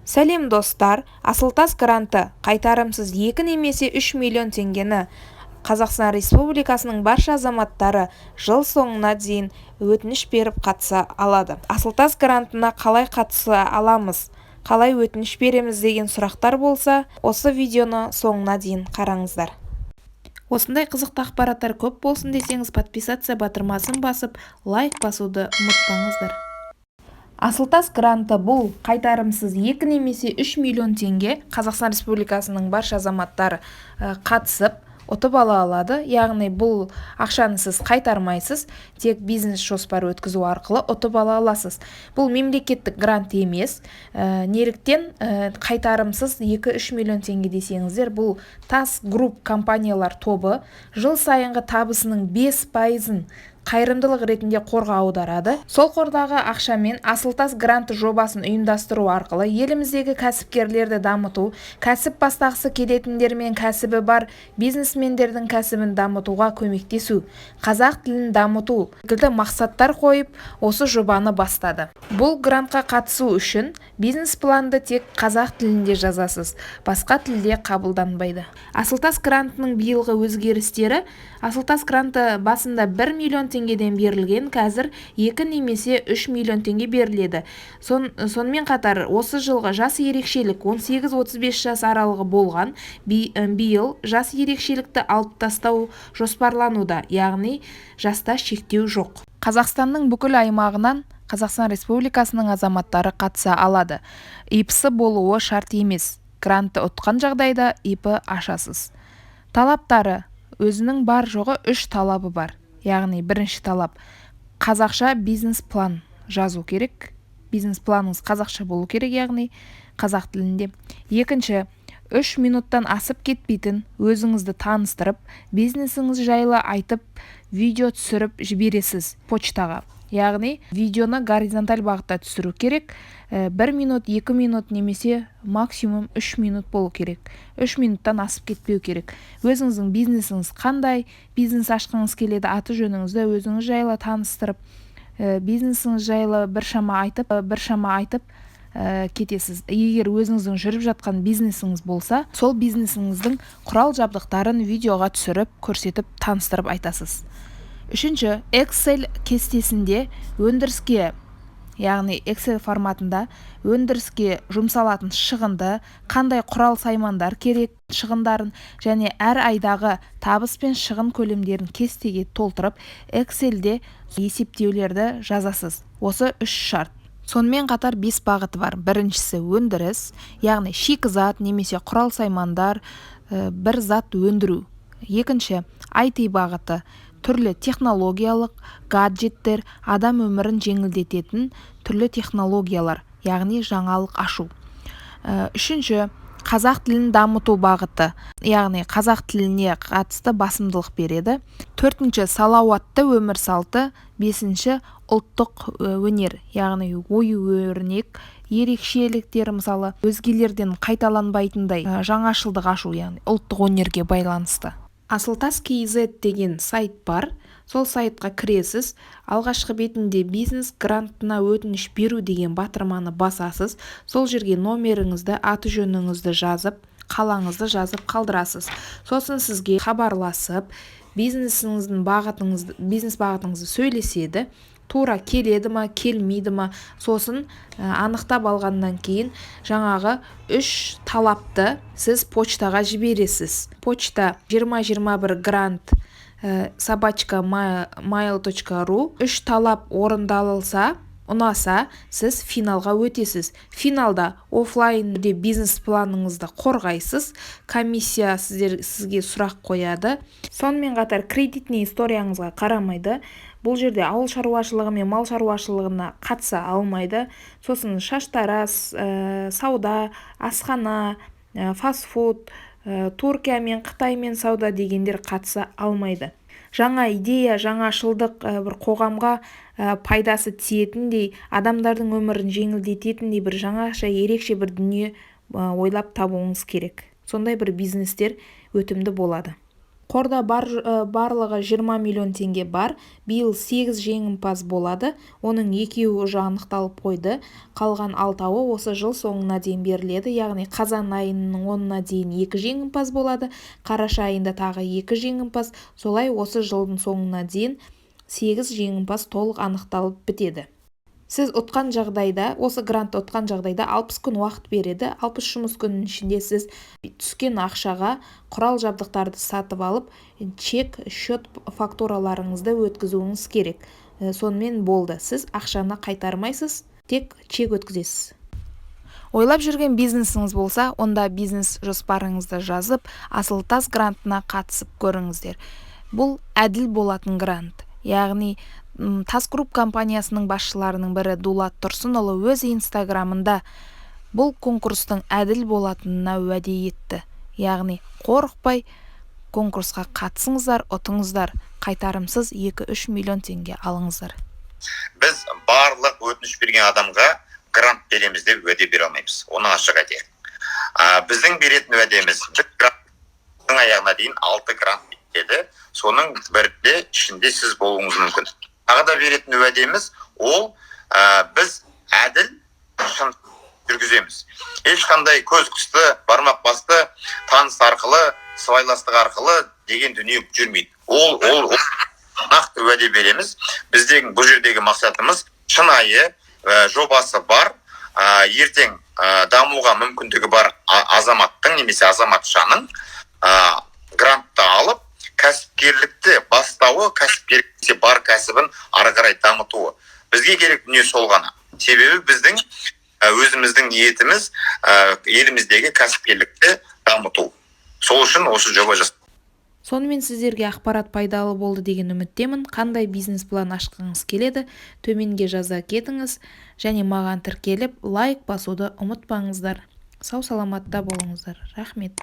Сәлем, достар! Асылтас гранты – қайтарымсыз 2 немесе 3 миллион теңгені. Қазақстан Республикасының барша азаматтары жыл соңына дейін өтініш беріп, қатыса алады. Асылтас грантына қалай қатыса аламыз, қалай өтініш береміз деген сұрақтар болса, осы видеоны соңына дейін қараңыздар. Осындай қызықты ақпараттар көп болсын десеңіз, подписаться батырмасын басып, лайк басуды ұмытпаңыздар. Асылтас гранты – бұл қайтарымсыз 2 немесе 3 миллион теңге. Қазақстан Республикасының барша азаматтары қатысып, ұтып ала алады. Яғни бұл ақшаны сіз қайтармайсыз, тек бизнес жоспар өткізу арқылы ұтып ала аласыз. Бұл мемлекеттік грант емес. Неліктен қайтарымсыз 2-3 миллион теңге десеңіздер, бұл Тас Групп компаниялар тобы жыл сайынғы табысының 5 пайызын қайырымдылық ретінде қорға аударады. Сол қордағы ақшамен Асылтас гранты жобасын ұйымдастыру арқылы еліміздегі кәсіпкерлерді дамыту, кәсіп бастағысы келетіндер мен кәсібі бар бизнесмендердің кәсібін дамытуға көмектесу, қазақ тілін дамыту секілді мақсаттар қойып, осы жобаны бастады. Бұл грантқа қатысу үшін бизнес планды тек қазақ тілінде жазасыз, басқа тілде қабылданбайды. Асылтас грантының биылғы өзгерістері: Асылтас гранты басында 1 миллион теңгеден берілген, қазір 2 немесе 3 миллион теңге беріледі. Сонымен қатар осы жылғы жас ерекшелік 18-35 жас аралығы болған. Биыл жас ерекшелікті алып тастау жоспарлануда, яғни жаста шектеу жоқ. Қазақстанның бүкіл аймағынан Қазақстан Республикасының азаматтары қатыса алады. ИП-сы болуы шарт емес. Грантты ұтқан жағдайда ИП ашасыз. Талаптары: өзінің бар жоғы үш талабы бар. Яғни бірінші талап – қазақша бизнес план жазу керек, бизнес планыңыз қазақша болу керек, яғни қазақ тілінде. Екінші – 3 минуттан асып кетпейтін, өзіңізді таныстырып, бизнесіңіз жайлы айтып, видео түсіріп жібересіз почтаға. Яғни видеоны горизонталь бағытта түсіру керек, 1 минут, 2 минут немесе максимум 3 минут болу керек, 3 минуттан асып кетпеу керек. Өзіңіздің бизнесіңіз қандай, бизнес ашқыңыз келеді, аты жөніңізді, өзіңіз жайлы таныстырып, бизнесіңіз жайлы біршама айтып кетесіз. Егер өзіңіздің жүріп жатқан бизнесіңіз болса, сол бизнесіңіздің құрал жабдықтарын видеоға түсіріп, көрсетіп, таныстырып айтасыз. Үшінші – Excel кестесінде өндіріске, яғни Excel форматында өндіріске жұмсалатын шығынды, қандай құрал саймандар керек, шығындарын және әр айдағы табыс пен шығын көлемдерін кестеге толтырып, Excelде есептеулерді жазасыз. Осы үш шарт. Сонымен қатар бес бағыты бар. Біріншісі – өндіріс, яғни шикізат немесе құрал саймандар, бір зат өндіру. Екінші – IT бағыты, түрлі технологиялық гаджеттер, адам өмірін жеңілдететін түрлі технологиялар, яғни жаңалық ашу. Үшінші – қазақ тілін дамыту бағыты, яғни қазақ тіліне қатысты басымдылық береді. Төртінші – салауатты өмір салты. Бесінші – ұлттық өнер, яғни ою өрнек ерекшеліктері, мысалы, өзгелерден қайталанбайтындай жаңашылдық ашу, яғни ұлттық өнерге байланысты. Асылтас kz деген сайт бар, сол сайтқа кіресіз. Алғашқы бетінде «Бизнес грантына өтініш беру» деген батырманы басасыз. Сол жерге номеріңізді, аты жөніңізді жазып, қалаңызды жазып қалдырасыз. Сосын сізге хабарласып, бизнесіңіздің бағытыңызды, бизнес бағытыңызды сөйлеседі, тура келеді ма, келмейді ма. Сосын анықтап алғаннан кейін жаңағы үш талапты сіз почтаға жібересіз. Почта 2021 грант@mail.ru. Үш талап орындалса, ұнаса, сіз финалға өтесіз. Финалда офлайн түрде бизнес планыңызды қорғайсыз. Комиссия сізге сұрақ қояды. Сонымен қатар кредитный историяңызға қарамайды. Бұл жерде ауыл шаруашылығы мен мал шаруашылығына қатыса алмайды. Сосын шаштараз, сауда, асхана, фастфуд, Түркия мен Қытаймен сауда дегендер қатыса алмайды. Жаңа идея, жаңашылдық, бір қоғамға пайдасы тиетіндей, адамдардың өмірін жеңілдететіндей бір жаңаша, ерекше бір дүние ойлап табуыңыз керек. Сондай бір бизнестер өтімді болады. Қорда бар, барлығы 20 миллион теңге бар. Биыл 8 жеңімпаз болады. Оның екеуі уже анықталып қойды. Қалған алтауы осы жыл соңына дейін беріледі, яғни қазан айының 10-ына дейін екі жеңімпаз болады, қараша айында тағы екі жеңімпаз. Солай осы жылдың соңына дейін 8 жеңімпаз толық анықталып бітеді. Сіз ұтқан жағдайда, осы грантты ұтқан жағдайда 60 күн уақыт береді. 60 жұмыс күнінің ішінде сіз түскен ақшаға құрал жабдықтарды сатып алып, чек, счет, фактураларыңызды өткізуіңіз керек. Сонымен болды, сіз ақшаны қайтармайсыз, тек чек өткізесіз. Ойлап жүрген бизнесіңіз болса, онда бизнес жоспарыңызды жазып, Асыл тас грантына қатысып көріңіздер. Бұл әділ болатын грант, яғни Тас Групп компаниясының басшыларының бірі Дулат Тұрсынұлы өз инстаграмында бұл конкурстың әділ болатынына уәде етті. Яғни қорықпай конкурсқа қатысыңыздар, ұтыңыздар, қайтарымсыз 2-3 миллион теңге алыңыздар. Біз барлық өтініш берген адамға грант береміз деп уәде бере алмаймыз, оны ашық айтайық. Біздің беретін уәдеміз: біз гранттың аяғына дейін алты грант береді, соның бірде ішінде сіз болуыңыз мүмкін. Тағы да беретін уәдеміз ол, біз әділ, шын жүргіземіз. Ешқандай көз қысты, бармақ басты, таныс арқылы, сыбайластық арқылы деген дүние жүрмейді. Ол нақты уәде береміз. Біздің бұл жердегі мақсатымыз шынайы жобасы бар, ертең дамуға мүмкіндігі бар азаматтың немесе азаматшаның грантты алып, кәсіпкерлікті бастауы, кәсіпкерлікте бар кәсібін ары қарай дамытуы. Бізге керек дүние сол ғана. Себебі біздің өзіміздің ниетіміз еліміздегі кәсіпкерлікті дамыту. Сол үшін осы жоба жас Сонымен, сіздерге ақпарат пайдалы болды деген үміттемін. Қандай бизнес план ашқыңыз келеді, төменге жаза кетіңіз және маған тіркеліп, лайк басуды ұмытпаңыздар. Сау саламатта болыңыздар, рахмет.